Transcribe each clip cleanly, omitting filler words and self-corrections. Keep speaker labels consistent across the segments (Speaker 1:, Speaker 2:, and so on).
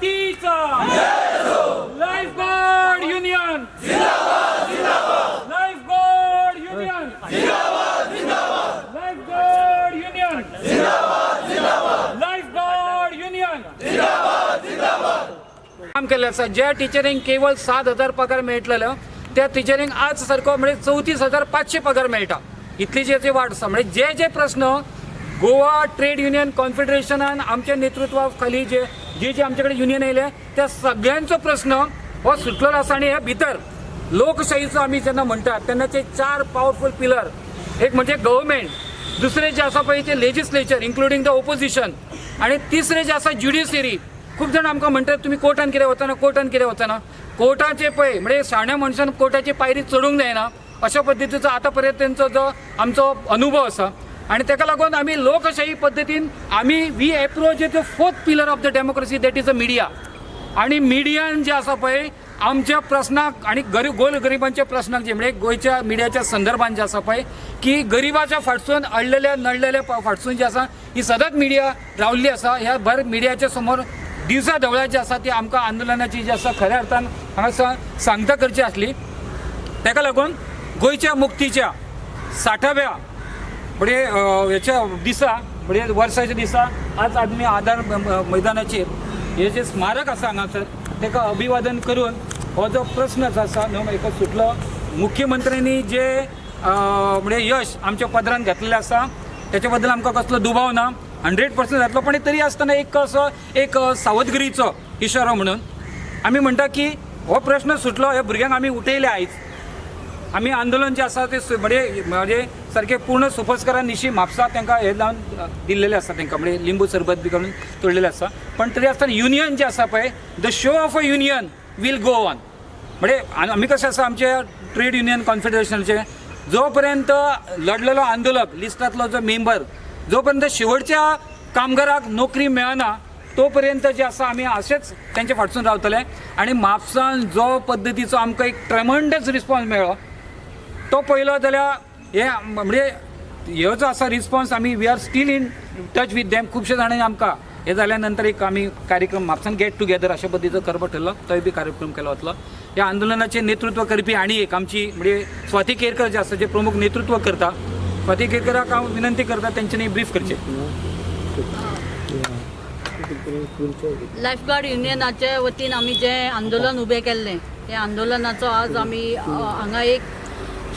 Speaker 1: क्रांतीचा. Life guard union, life guard union, life guard union, life guard union. काम केल्लें आसा. ज्या टिचरींक केवळ 7000 पगार मेळटलेलो, त्या टिचरींक आज सारको म्हणजे 34,500 पगार मेळटा. इतली जी वाड आसा. म्हणजे जे जे प्रस्न गोवा ट्रेड युनियन कॉन्फेडरेशनान आमच्या नेतृत्वा खाली जे जे जे आमचे कडेन युनियन येयले, त्या सगळ्यांचो प्रस्न हो सुटलेलो आसा. आनी हे भितर लोकशाहीचो आमी जेन्ना म्हणटात तेन्ना ते चार पावरफूल पिलर, एक म्हणजे गव्हर्मेंट, दुसरे जे आसा पळय ते लेजिस्लेचर इन्क्लुडींग the opposition, आणि तिसरे जे आसा ज्युडिशियरी. खूब जाण आमकां म्हणटात, तुमी कोर्टान कित्याक वचना, कोर्टान कित्याक वचना? कोर्टाचे पळय, म्हणजे शाण्या मनशान कोर्टाची पायरी चडूंक जायना अशा पद्दतीचो आतां पर्यंत तेंचो जो आमचो अनुभव आसा. आनी ताका लागून आमी लोकशाही पद्दतीन आमी we approach the fourth pillar of the democracy, that is a media. आणि मिडियान जे आसा पळय आमच्या प्रस्नाक आणि गरीब गोल गरिबांच्या प्रस्नाक जे, म्हणजे गोंयच्या मिडियाच्या संदर्भान जे आसा पळय की गरिबाच्या फाटसून, अडलेल्या नडलेल्या फाटसून जे आसा, ही सदांच मिडिया रावल्ली आसा. ह्या भर मिडियाच्या समोर दिवसा धवळ्या जी आसा ती आमकां आंदोलनाची जी आसा खऱ्या अर्थान हांगा सांगता करची आसली. ताका लागून गोंयच्या मुक्तीच्या 60व्या म्हणजे हेच्या दिसा, म्हणजे वर्साच्या दिसा आज आमी आझाद मैदानाचेर हे जे स्मारक आसा हांगासर, ताका अभिवादन करून हो जो प्रस्न जो आसा न्हू एका सुटलो. मुख्यमंत्र्यांनी जे म्हणजे यश आमच्या पदरान घातलेलें आसा, त्याच्या बद्दल आमकां कसलो दुबाव ना, 100% जातलो. पण तरी आसतना एक असो एक सावधगिरीचो इशारो म्हणून आमी म्हणटा की हो प्रश्न सुटलो. ह्या भुरग्यांक आमी उठयले. आयज आमी आंदोलन जे आसा ते म्हणजे म्हणजे सारकें पूर्ण सोपस्कारा निशी म्हापसा तांकां हे लावन दिल्लेले आसा, तांकां म्हणजे लिंबू सरबत बी करून तोडलेलें आसा. पण तरी आसतना युनियन जे आसा पळय, the show of a union will go on. म्हणजे आमी कशें आसा, आमचे ट्रेड युनियन कॉन्फेडरेशनाचे जो पर्यंत लढलेलो आंदोलक लिस्टांतलो जो मेंबर, जो पर्यंत शेवटच्या कामगाराक नोकरी मेळना, तो पर्यंत जे आसा आमी अशेंच तेंच्या फाटसून रावतले. आनी म्हापसान जो पद्दतीचो आमकां एक ट्रेमंडस रिस्पॉन्स मेळ्ळो, तो पळयलो जाल्यार हे म्हणजे ह्यो जो आसा रिस्पॉन्स, आमी we are still in touch with them. खुबशे जाणांनी आमकां हे जाल्या नंतर एक आमी कार्यक्रम म्हापसान गेट टुगेदर अशा पद्दतीचो करपाक ठरलो, तोय बी कार्यक्रम केलो वतलो. ह्या आंदोलनाचें नेतृत्व करपी आनी एक आमची म्हणजे स्वाती केरकर जे आसा, जे प्रमुख नेतृत्व करता, स्वाती केरकराक हांव विनंती करता तेंच्यांनी ब्रीफ करचें.
Speaker 2: लायफगार्ड युनियनाचे वतीन आमी जें आंदोलन उबें केल्लें, त्या आंदोलनाचो आज आमी हांगा एक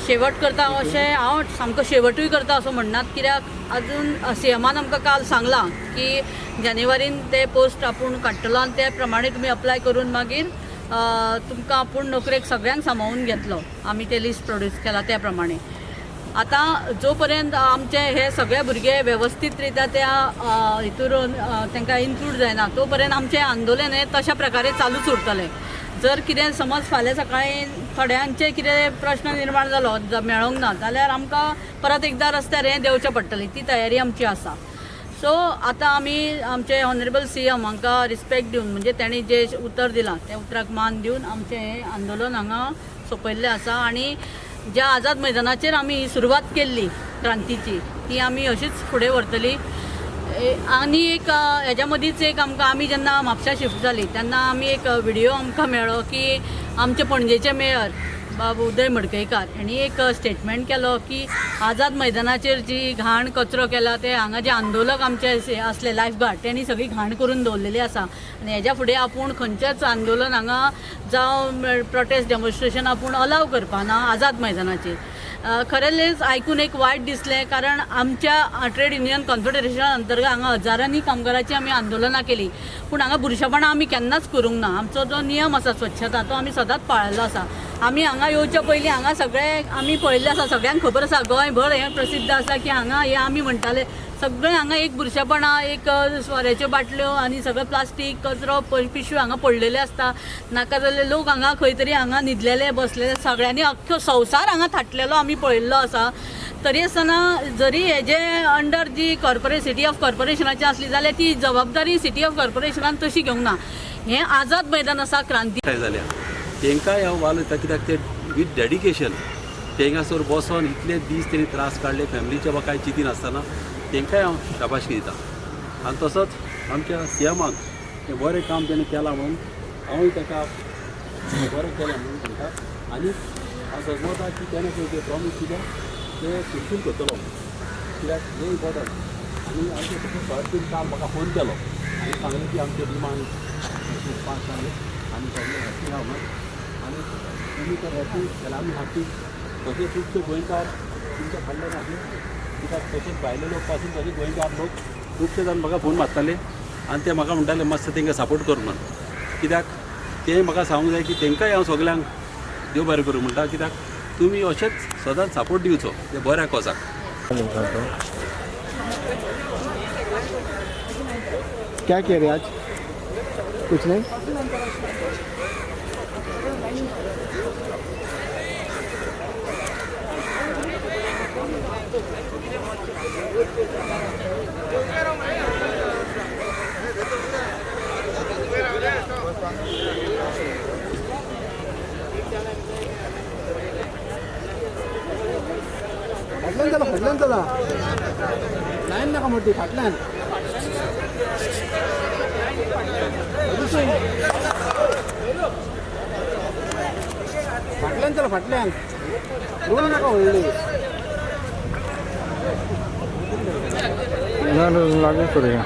Speaker 2: शेवट करता. अशें हांव सामको शेवटूय करता असो म्हणनात, कित्याक अजून सीएमान आमकां काल सांगलां की जानेवारीन ते पोस्ट आपूण काडटलो आनी ते प्रमाणे तुमी अप्लाय करून मागीर तुमकां आपूण नोकरेक सगळ्यांक सामावून घेतलो. आमी ते लिस्ट प्रोड्यूस केला त्या प्रमाणे. आतां जो पर्यंत आमचे हे सगळे भुरगे वेवस्थीत रित्या त्या हितून तांकां इन्क्लूड जायना, तो पर्यंत आमचें आंदोलन हें तशा प्रकारे चालूच उरतलें. जर कितें समज फाल्यां सकाळीं थोड्यांचे कितें प्रश्न निर्माण जालो, मेळोंक ना जाल्यार आमकां परत एकदां रस्त्यार हें देंवचें पडटलें. ती तयारी आमची आसा. सो आतां आमी आमचे ऑनरेबल सीएम हांकां रिस्पेक्ट दिवन, म्हणजे तांणी जें उतर दिलां त्या उतराक मान दिवन आमचें हें आंदोलन हांगा सोंपयल्लें आसा. आनी ज्या आझाद मैदानाचेर आमी सुरवात केल्ली क्रांतीची, ती आमी अशीच फुडें व्हरतली. आनी एक हेज्या मदींच एक आमकां, आमी जेन्ना म्हापशा शिफ्ट जाली तेन्ना आमी एक व्हिडियो आमकां मेळ्ळो की आमचे पणजेचे मेयर बाब उदय मडकयकार हांणी एक स्टेटमेंट केलो की आझाद मैदानाचेर जी घाण कचरो केला, ते हांगा जे आंदोलक आमचे आसले लायफ गार्ड, तेणी सगळी घाण करून दवरलेली आसा आनी हेज्या फुडें आपूण खंयचेच आंदोलन हांगा जावं प्रोटेस्ट डेमॉन्स्ट्रेशन आपूण अलाव करपाना आझाद मैदानाचेर. खरेंच आयकून एक वायट दिसलें, कारण आमच्या ट्रेड युनियन कॉन्फेडरेशन अंतर्गत हांगा हजारांनी कामगाराची आमी आंदोलनां केली, पूण हांगा बुरशेपणां आमी केन्नाच करूंक ना. आमचो जो नियम आसा स्वच्छता, तो आमी सदांच पाळिल्लो आसा. आमी हांगा येवच्या पयलीं हांगा सगळे आमी पळयल्लें आसा, सगळ्यांक खबर आसा, गोंयभर हें प्रसिद्ध आसा की हांगा हें आमी म्हणटाले सगळें हांगा एक बुरशेपणां, एक सोऱ्याच्यो बाटल्यो आनी सगळें प्लास्टीक कचरो पिशव्यो हांगा पडलेले आसता. नाका जाल्ले लोक हांगा खंय तरी हांगा न्हिदलेले बसलेले, सगळ्यांनी अख्खो संवसार हांगा थाटलेलो आमी पळयल्लो आसा. तरी आसतना जरी हेजे अंडर जी कॉर्पोरे सिटी ऑफ कॉर्पोरेशनाची आसली जाल्यार ती जबाबदारी सिटी ऑफ कॉर्पोरेशनान तशी घेवंक ना. हें आझाद मैदान आसा, क्रांती
Speaker 3: काय जाल्या तेंकांय हांव वाल वयता, कित्याक ते विथ डेडिकेशन तेंगासर बसोन इतले दीस तेणी त्रास काडले, फॅमिलीच्या बा कांय चिंती नासतना, तेंकांय हांव शाबासकी दिता. आनी तसोच आमच्या सीएमाक हें बरें काम तेणें केलां म्हणून हांवूय ताका बरें केलें म्हणून म्हणटा. आनी हांव सजमता की तेणें पळय तें प्रॉमीस कितें तें फुलफील करतलो, कित्याक हें इम्पोर्टंट. आनी आमचे सरतीन काल म्हाका फोन केलो आनी सांगलें की आमचे डिमांड पांच सांगले आनी सगळे हॅप्पी आहा म्हणून. आनी तुमी तर हॅप्पी जाल्यार आमी हॅप्पी. तशें खुबशे गोंयकार तुमच्या फाटल्यान आसले, कित्याक तशेंच भायले लोक पासून तशें गोंयकार लोक खुबशे जाण म्हाका फोन मारताले आनी ते म्हाका म्हणटाले मातशें तांकां सपोर्ट कर म्हणून. कित्याक तें म्हाका सांगूंक जाय की तांकांय हांव सगल्यांक देव बरें करूं म्हणटा, कित्याक तुमी अशेंच सदांच सपोर्ट दिवचो ते बऱ्या कॉजाक.
Speaker 4: क्या कह रहे आज? कुछ नहीं. फाटल्यान चला, फाटल्यान चला, लायन नाका मोठी, फाटल्यान. फाटल्यान चला, फाटल्यान, रोल नाका व्हडली.
Speaker 5: ना, लागू करूया.